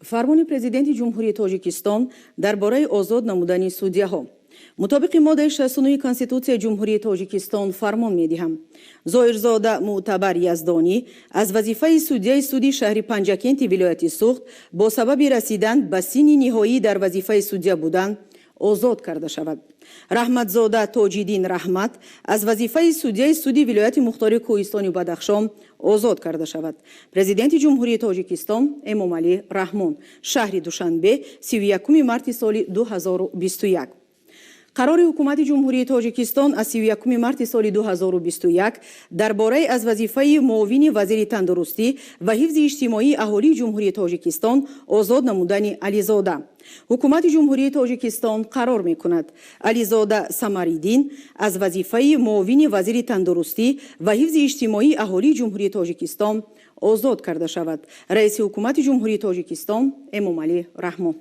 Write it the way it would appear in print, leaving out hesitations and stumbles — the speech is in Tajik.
Фармони Президенти Ҷумҳурии Тоҷикистон дар бораи озод намудани судяҳо. Мутобиқи моддаи 69 Конститутсияи Ҷумҳурии Тоҷикистон фармон медиҳам: Зоирзода Мӯътабар Яздонӣ аз вазифаи судяи суди шаҳри Панҷакенти вилояти Суғд бо сабаби расидан ба синни ниҳоӣ дар вазифаи судя будан озод карда шавад. Раҳматзода Тоҷиддин Раҳмат аз вазифаи судяи суди вилояти мухтори Кӯҳистони Бадахшон озод карда шавад. Президенти Ҷумҳурии Тоҷикистон Эмомалӣ Раҳмон, шаҳри Душанбе, 31 марти соли 2021. Қарори Ҳукумати Ҷумҳурии Тоҷикистон аз 31 марти соли 2021 дар бораи аз вазифаи муовини вазири тандурустӣ ва ҳифзи иҷтимоии аҳолии Ҷумҳурии Тоҷикистон озод намудани Ализода. Ҳукумати Ҷумҳурии Тоҷикистон қарор мекунад: Ализода Самариддин аз вазифаи муовини вазири тандурустӣ ва ҳифзи иҷтимоии аҳолии Ҷумҳурии Тоҷикистон озод карда шавад. Раиси Ҳукумати Ҷумҳурии Тоҷикистон Эмомалӣ Раҳмон.